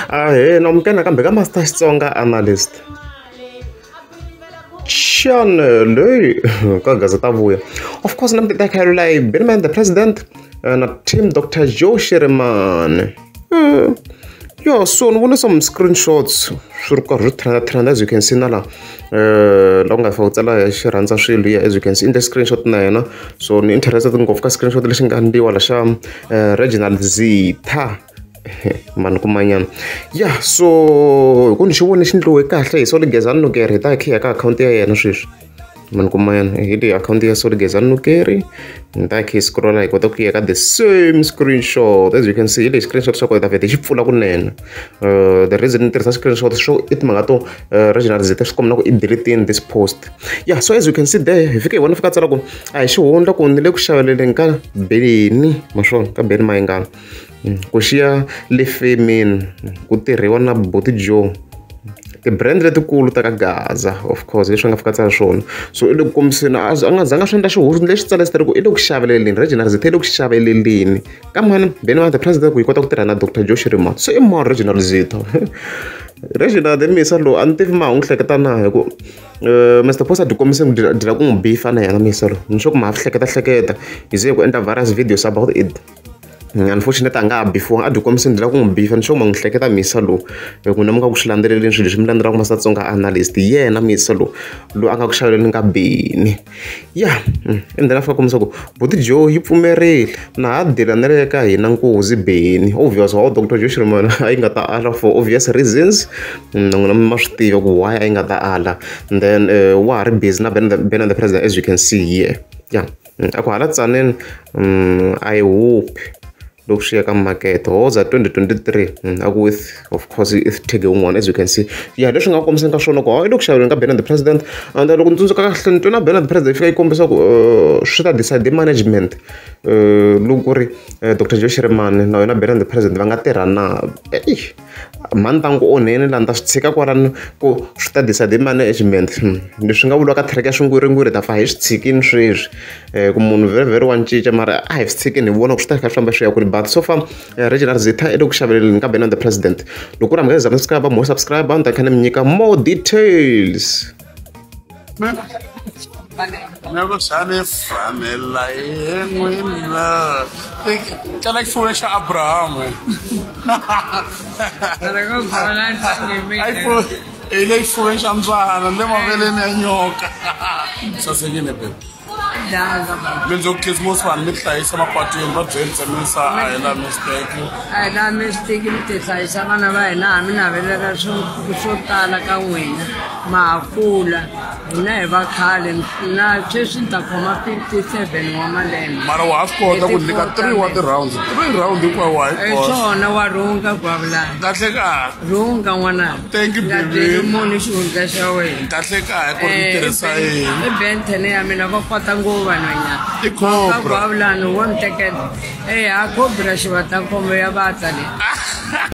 Ahee namukela nakambe ka Master Xitsonga Analyst channel leyi ka Gazeta Vuya. Of course na mi teka leyi Benny the President na team Dr. Joe Shirimani. Yeah, so ni vone some screenshots swi ri karhi swi trend as you can see na la la ku nga fika ku tsala xi rhandza swilo as you can see in the screenshot na yena. So ni interested ngopfu ka screenshot lexi nga endliwa la xa Reginald Zitha mani kumanyana. Yeah, so hi ku ni xi vone xi ndliwe kahle hi Solly Gezani Nukeri hi ta hi khiya ka akhawunti ya yena sweswi mani kumanyana hi leyi akhawunti ya Solly Gezani Nukeri ni ta kha hi scrolla hi kota ku ya ka the same screenshot as you can see hi leyi screenshot xa kona hi ta vheta hi xi pfula kunene. The reason ni tirhisa screenshot swo i timhaka to Reginald Zitha swi komba na ku i deleting this post. Yeah, so as you can see there hi fike hi vona fika tsala ku a hi xihundla ku ni le ku xaveleleni ka Benny maswona ka Benny Mayengani ku xiya le femini ku tirhiwa na Buti Joe ti-brand letikulu ta ka Gaza of course leswi nga fika tsala swona. So i le ku kombiseni a nga zanga swi endla xihoxo lexi tsala ku i le ku xaveleleni Reginald Zitha i le ku xaveleleni ka mani Benny the President ku yi kota ku tirha na Dr. Joe Shirimani. So i mani Reginald Zitha? Reginald Misa lowu a ni tivi ma ha n'wi hleketa na hi ku Mr Post a tikombise dila ku n'wi bifa na yena Misa lowu ni sure ku ma ha hleketa hleketa hi ze ku endla various videos about it. Unfortunately a nga ha bifiwanga a tikombise ndlela ku n'wi bifa ni sure ma n'wi hleketa Misa lowu hi ku na mi nga ku swi landzeleleni swilo leswi mi landzelaka Master Xitsonga Analyst yena Misa lowu loyi a nga ku xaveleni ka Benny. Yeah, and then a fika kombisa ku Buti Joe yi pfumerile na ha dila na le ka hina nkuzi Benny. Obvious how Dr. Joe Shirimani a yi nga ta ala for obvious reasons na n'wina ma swi tiva ku why a yi nga ta ala. And then wa ha ri busy na Benny the President as you can see here. Yeah, a ku hala tsaneni I hope loko swi ya ka market hoza 2023 a ku with of course if tag un'wana as you can see. Yeah, leswi nga kombiseni ka swona ku i le ku xaveleni ka Benny the President. And loko ni tsundzuka kahle ni twe na Benny the President yi fika yi kombisa ku swi ta decide management loko ku ri Dr. Joe Shirimani na yena Benny the President va nga tirha na mhani ta ku onheni laha ni ta swi tshika kwalano ku swi ta decide management leswi nga vuriwa ka track ya swingwiringwiri ta fa hi swi tshikini sweswi ku munhu very very wa cinca mara a hi swi tshikini hi vona ku swi ta kha swi famba swi ya kule. But so far Reginald Zitha i le ku xaveleleni ka Benny the President. Loko ku ri hambi subscribe mo subscribe ni ta kha ni mi nyika more details. Tlala xifuwo xa Abraham hi le xifuweni xa mbyana le maveleni ya nyoka. Sasekile baby. Mindzuku Christmas vanhu mi hlayisa mapatwini va byeli tsemisa a hi la mistake. A hi la mistake mi ti hlayisa vana va hina ha mi navelela swo tala ka n'wina ma ha kula hina hi va khale na sweswi ni ta khoma 57 wa malembe. Mara wa ha swi kota ku nyika 3 wa ti-rounds 3 round hinkwayo wa hi kota. Swona wa rhunga gwavulani. Kahle kahle. Rhunga n'wana. Thank you baby. Nga byeli munhu xihundla xa wena. Kahle kahle ku ri tirhisa yini. I Ben 10 ya mina va kota ngopfu vanhwanyana. I cobra. Gwavulani wa mi tekela. A cobra xivatankhombo ya vatla leyi.